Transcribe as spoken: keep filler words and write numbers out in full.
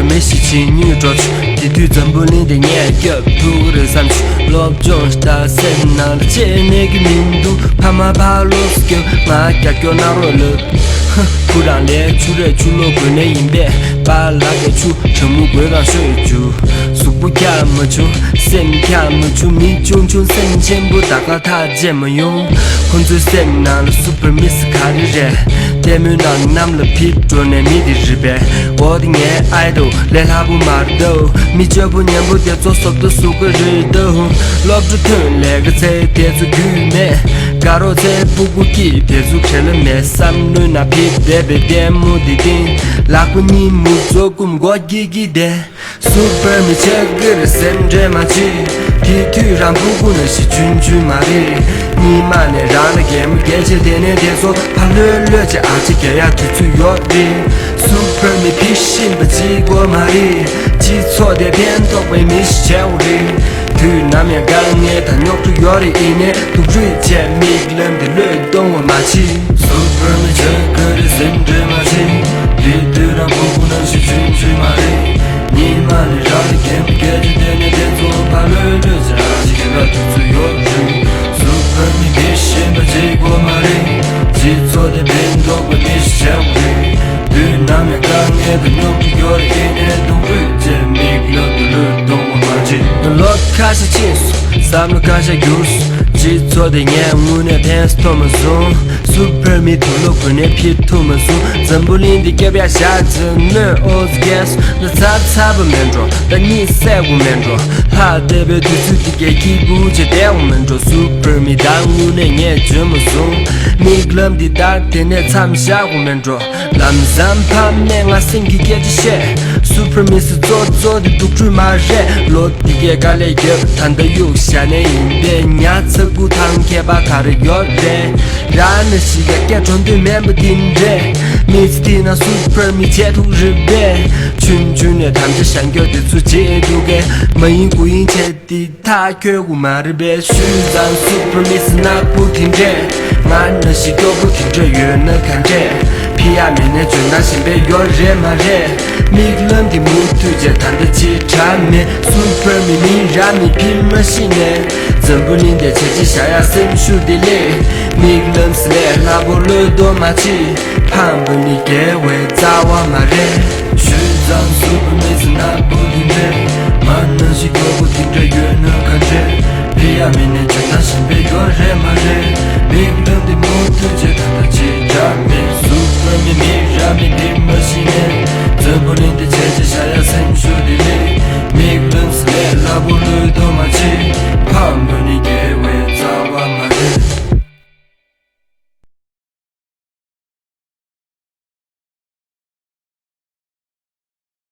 མི་ཞིག་བྱེད་ནུས་འགྲོ་ཆུ། དེ་དུས་འཛམ་བུ་གླིང་འདི་ངས་སྐྱོབ་ཐུབ་ཀྱི་རེད་བསམ་བྱུང་། སློབ་སྦྱོང་ལྟ་སེམས་ནང་ལ་བྱེད་གནས་ཀྱི་མི་འདུག་ཕ་མ་ཕར་ལོགས་སུ་སྐྱོབ། ང་རྒྱབ་སྐྱོར་གནང་རོགས་ལབ། ཧ། ཁུ་རང་ལས་ཆུ་རས་ཆུ་ལོག་དགོས་ནས་ཡིན་པས། པཱ་ལགས་ཀྱི་ཆུ་གྲང་མོ་དགོས་གང་ཤོད་རྒྱུ། གཟུགས་པོ་འཁྱག་མ་བྱུང་། སེམས་འཁྱག་མ་བྱུང་། མི་ཆུང་ཆུང་སེམས་ཆེན་པོ་ད་ག་ཐག་བཅད་མ་ཡོང་། ཁོ་ཚོའི་སེམས་ནང་ལ་སུ་པར་མི་སི་ག་རེ་རེད། ལྟད་མོའི་ནང་གནམ་ལ་ཕེབས་འགྲོ་ནས་མི་དེ་རེད་པས། འོ་དེ་ངའི་ཨའི་དོལ་ལས་སླ་པོ་མ་རེད་དོ། མི་སྐྱོ་པོ་ཉམས་པོ་དེ་ཚོ་སོབ་ཏུ་ཟུག་གི་རེད་དོ། སློབ་གྲྭ་ཐོན་ལས་ཀ་ཚེ་དེ་ཚོ་རྒྱུས་མེད། དགའ་རོགས་ཚེ་སྤུ་གུ་སྐྱིད་དེ་ཚོ་བྲེལ་ལ་མེད། བསམ་བློའི་ནང་ཕེབས་བསྡད་པའི་ལྟད་མོ་དེ་སྟེང་། ལག་པ་གཉིས་མུར་ཚོ་ཀུམ་མགོ་སྐྱིད་སྐྱིད་དེ། སུ་པར་མི་ཆགས་ཀྱི་རེད་སེམས་ཁྲལ་མ་བྱེད། དེ་དུས་རང་སྤུ་གུ་ནང་བཞིན་ཆུན་ཆུན་མ་རེད། སྔོན་མ་ནས་རང་ལ་གད་མོ་བགད་བྱས་དེ་ནས་དེ་ཚོ་ཕར་ལྷོད་ལྷོད་བྱས་ཨ་ཅེ་རྒྱག་ཡག་དུས་ཚོད་ཡོད་རེད། སུ་པར་མི་ཕི་ཤིན་པ་གཅིག་དགོས་མ་རེད། སྤྱི་ཚོགས་དེ་ཕན་ཐོགས་པའི་མི་ཞིག་བྱས་འོང་རེད། དུས་ནམ་ཡང་དཀའ་ངལ་དང་རྙོག་དྲ་ཡོད་རེད། ཡིན་ནའི་སྡུག་རུས་བྱས་མིག་ལམ་དེ་བློས་གཏོང་བ་མ་བྱེད། སུ་པར་མི་ཆགས་ཀྱི་རེད་སེམས་ཁྲལ་མ་བྱེད། དེ་དུས་རང་སྤུ་གུ་ནང་བཞིན་ཆུན་ཆུན་མ་རེད། སྔོན་མ་ནས་རང་ལ་གད་མོ་བགད་བྱས་དེ་ནས་དེ་ཚོ་ཕར་ལྷོད་ལྷོད་བྱས་ཨ་ཅེ་རྒྱག་ཡག་དུས་ཚོད་ཡོད་རེད། སུ་པར་མི་མི་ཤེས་པ་བྱེད་དགོས་མ་རེད། སྤྱི་ཚོགས་དེ་ཕན་ཐོགས་པ་མི་ཞིག་བྱས་འོང་རེད། དུས་ནམ་ཡང་དཀའ་ངལ་དང་རྙོག་དྲ་ཡོད་རེད། ཡིན་ནའི་སྡུག་རུས་བྱས་མིག་ལམ་དུ་བློས་གཏོང་བ་མ་བྱེད། ལོ་ཁ་ཤས་ཕྱིན་སོང་། བསམ་བློ་ཁ་ཤས་འགྱུར་སོང་། སྤྱི་ཚོགས་དེ་ངས་དངོས་གནས་ཕན་སུ་ཐོགས་མ་སོང་། སུ་པར་མི་དུག་ལོག་གོན་ནས་ཕེབས་ཐུབ་མ་སོང་། འཛམ་བུ་གླིང་འདི་སྐྱོབ་ཡག་ཞག་ཅིག་སྨོན། ཨོ་ཙི་རྒས་སོང་། ད་ཚ་ཚ་པོ་མེད་འགྲོ། ད་གཉིད་སད་དགོས་མེད་འགྲོ། ལྷག་བསྡད་པའི་དུས་ཚོད་འདི་གས་སྐྱིད་པོ་བྱས་བསྡད་དགོས་མེད་འགྲོ། སུ་པར་མི་ད་དངོས་གནས་ངས་འཇོན་མ་སོང་། མིག་ལམ་འདི་ད་དེ་ནས་མཚམས་བཞག་དགོས་མེད་འགྲོ། ལམ་སང་ཕ་མས་ང་སེམས་ཀྱི་སྐད་ཆ་བཤད། སུ་པར་མི་སི་གཙོ་གཙོ་དེ་སྡུག་རུས་མ་རེད། ལོ་འདི་གས་དཀའ་ལས་རྒྱབ། ད་ལྟ་གཡུག་བཞག་ནས་ཡིན་པས། ཉ་ཚ་ཁུ་ཐང་ཁྱད་པར་ག་རེ་ཡོད་རེད། རང་ནི་ཞིག་ཡ་སྐད་གྲོང་དུས་མེད་པ་འདི་འདྲས། མི་ཚེ་འདི་ན་སུ་པར་མི་བྱེད་ཐུག་རེད་པས། ཆུན་ཆུན་ནས་དམ་བཅའ་བཞག་རྒྱུ་དེ་ཚོ་བྱེད་འདུག་གས། མ་ཡིན་དགུ་ཡིན་བྱས་འདི་ཐག་ཁྱོད་དགུ་མ་རེད་པས། ཤུལ་ཙང་སུ་པར་མི་སི་ནག་པོ་དེ་འདྲས། ང་ནང་བཞིན་སྐྱོ་པོ་དེ་འདྲས་ཡོད་ན་ག་འདྲས། ཕི་ཡ་མེད་ནས་འཇོན་ཐང་གཞན་པས་ཡོད་རེད་མ་རེད། མིག་ལམ་འདི་མུ་མཐུད་བྱས་ད་ལྟ་ཅི་དྲག་མེད། སུ་པར་མི་མིན་རང་མི་ཕིར་མ་ཤི་ནས། འཛམ་བུ་གླིང་འདི་བྱས་ཅི་བྱ་ཡག་སེམས་ཤུགས་དེ་ལས། མིག་ལམ་སི་ལས་སླ་པོ་བློས་གཏོང་མ་བྱེད། ཕངས་པ་ནི་དགེ་བའི་རྩ་བ་མ་རེད།